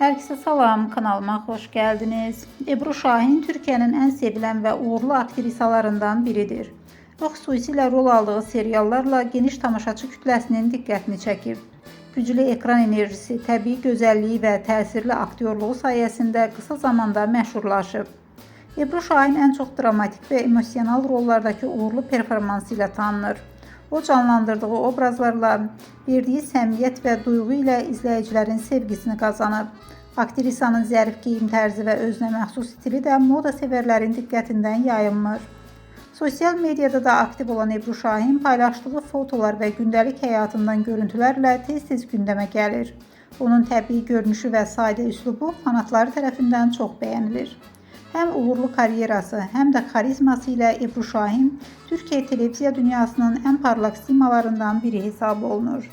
Herkese salam, kanalıma hoş geldiniz. Ebru Şahin Türkiye'nin en sevilen ve uğurlu aktrisalarından biridir. O xüsusilə rol aldığı seriallarla geniş tamaşaçı kütləsinin diqqətini çəkib. Güclü ekran enerjisi, təbii gözəlliyi və təsirli aktyorluğu sayəsində qısa zamanda məşhurlaşıb. Ebru Şahin ən çox dramatik və emosional rollardakı uğurlu performansı ilə tanınır. O canlandırdığı obrazlarla, verdiyi səmimiyyət və duyğu ilə izləyicilərin sevgisini qazanıb. Aktrisanın zərif geyim tərzi və özünə məxsus stili də moda sevərlərin diqqətindən yayınmır. Sosial mediada da aktiv olan Ebru Şahin paylaşdığı fotolar və gündəlik həyatından görüntülərlə tez-tez gündəmə gəlir. Onun təbii görünüşü və sadə üslubu fanatları tərəfindən çox bəyənilir. Həm uğurlu karyerası, həm də xarizması ilə Ebru Şahin Türkiyə televiziya dünyasının ən parlaq simalarından biri hesab olunur.